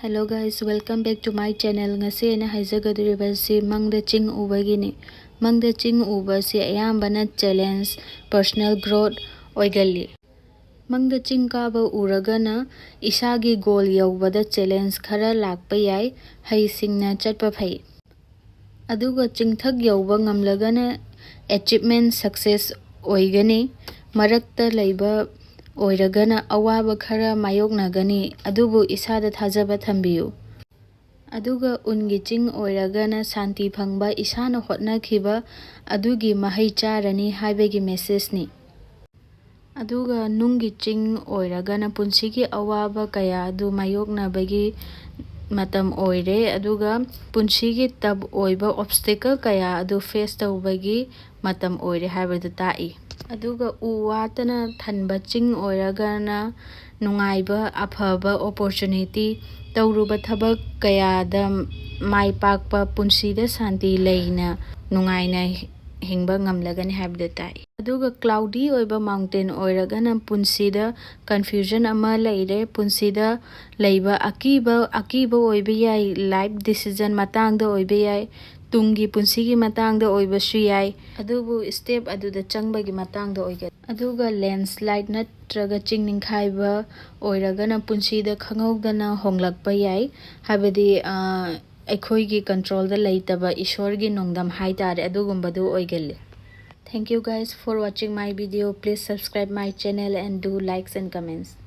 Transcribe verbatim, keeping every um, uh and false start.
Hello guys, welcome back to my channel. ꯉꯁꯤ ꯑꯩꯅ ꯍꯥꯏꯖꯒꯗꯧꯔꯤꯕꯁꯤ ꯃꯪꯗ ꯆꯤꯡ ꯎꯕꯒꯤꯅꯤ꯫ ꯃꯪꯗ ꯆꯤꯡ ꯎꯕꯁꯤ ꯑꯌꯥꯝꯕꯅ challenge, personal growth ꯑꯣꯏꯒꯜꯂꯤ꯫ ꯃꯪꯗ ꯆꯤꯡ ꯀꯥꯕ ꯎꯔꯒꯅ ꯏꯁꯥꯒꯤ goal ꯌꯧꯕꯗ challenge ꯈꯔ ꯂꯥꯛꯄ ꯌꯥꯏ꯫ ꯍꯩꯁꯤꯡꯅ ꯆꯠꯄ ꯐꯩ꯫ ꯑꯗꯨꯒ ꯆꯤꯡꯊꯛ ꯌꯧꯕ ꯉꯝꯂꯒꯅ achievement, success ꯑꯣꯏꯒꯅꯤ꯫ ꯃꯔꯛꯇ ꯂꯩꯕ ꯑꯣꯏꯔꯒꯅ ꯑꯋꯥꯕ ꯈꯔ ꯃꯥꯌꯣꯛꯅꯒꯅꯤ, ꯑꯗꯨꯕꯨ ꯏꯁꯥꯗ ꯊꯥꯖꯕ ꯊꯝꯕꯤꯌꯨ꯫ ꯑꯗꯨꯒ ꯎꯟꯒꯤ ꯆꯤꯡ ꯑꯣꯏꯔꯒꯅ ꯁꯥꯟꯇꯤ ꯐꯪꯕ, ꯏꯁꯥꯅ ꯍꯣꯠꯅꯈꯤꯕ ꯑꯗꯨꯒꯤ ꯃꯍꯩ ꯆꯥꯔꯅꯤ ꯍꯥꯏꯕꯒꯤ messageꯅꯤ꯫ ꯑꯗꯨꯒ ꯅꯨꯡꯒꯤ ꯆꯤꯡ ꯑꯣꯏꯔꯒꯅ ꯄꯨꯟꯁꯤꯒꯤ ꯑꯋꯥꯕ ꯀꯌꯥ ꯑꯗꯨ ꯃꯥꯌꯣꯛꯅꯕꯒꯤ ꯃꯇꯝ ꯑꯣꯏꯔꯦ, ꯑꯗꯨꯒ ꯄꯨꯟꯁꯤꯒꯤ tough ꯑꯣꯏꯕ obstacle ꯀꯌꯥ ꯑꯗꯨ face ꯇꯧꯕꯒꯤ ꯃꯇꯝ ꯑꯣꯏꯔꯦ ꯍꯥꯏꯕꯗꯨ ꯇꯥꯛꯏ꯫ ꯑꯗꯨꯒ ꯎ ꯋꯥꯇꯅ ꯊꯟꯕ ꯆꯤꯡ ꯑꯣꯏꯔꯒꯅ ꯅꯨꯡꯉꯥꯏꯕ, ꯑꯐꯕ opportunity, ꯇꯧꯔꯨꯕ ꯊꯕꯛ ꯀꯌꯥꯗ ꯃꯥꯏ ꯄꯥꯛꯄ, ꯄꯨꯟꯁꯤꯗ ꯁꯥꯟꯇꯤ ꯂꯩꯅ ꯅꯨꯡꯉꯥꯏꯅ ꯍꯤꯡꯕ ꯉꯝꯂꯒꯅꯤ ꯍꯥꯏꯕꯗꯨ ꯇꯥꯛꯏ꯫ ꯑꯗꯨꯒ cloudy ꯑꯣꯏꯕ mountain ꯑꯣꯏꯔꯒꯅ ꯄꯨꯟꯁꯤꯗ confusion ꯑꯃ ꯂꯩꯔꯦ, ꯄꯨꯟꯁꯤꯗ ꯂꯩꯕ ꯑꯀꯤꯕ, ꯑꯀꯤꯕ ꯑꯣꯏꯕ ꯌꯥꯏ, life decision ꯃꯇꯥꯡꯗ ꯑꯣꯏꯕ ꯌꯥꯏ, ꯇꯨꯡꯒꯤ ꯄꯨꯟꯁꯤꯒꯤ ꯃꯇꯥꯡꯗ ꯑꯣꯏꯕꯁꯨ ꯌꯥꯏ, ꯑꯗꯨꯕꯨ step ꯑꯗꯨꯗ ꯆꯪꯕꯒꯤ ꯃꯇꯥꯡꯗ ꯑꯣꯏꯒꯅꯤ꯫ ꯑꯗꯨꯒ landslide ꯅꯠꯇ꯭ꯔꯒ ꯆꯤꯡ ꯅꯤꯡꯈꯥꯏꯕ ꯑꯣꯏꯔꯒꯅ ꯄꯨꯟꯁꯤꯗ ꯈꯪꯍꯧꯗꯅ ꯍꯣꯡꯂꯛꯄ ꯌꯥꯏ, ꯍꯥꯏꯕꯗꯤ, ꯑ, ꯑꯩꯈꯣꯏꯒꯤ controlꯗ ꯂꯩꯇꯕ ꯏꯁꯣꯔꯒꯤ ꯅꯣꯡꯗꯝ ꯍꯥꯏꯇꯥꯔꯦ, ꯑꯗꯨꯒꯨꯝꯕꯗꯨ ꯑꯣꯏꯒꯜꯂꯤ꯫ Thank you guys for watching my video. Please subscribe my channel and do likes and comments.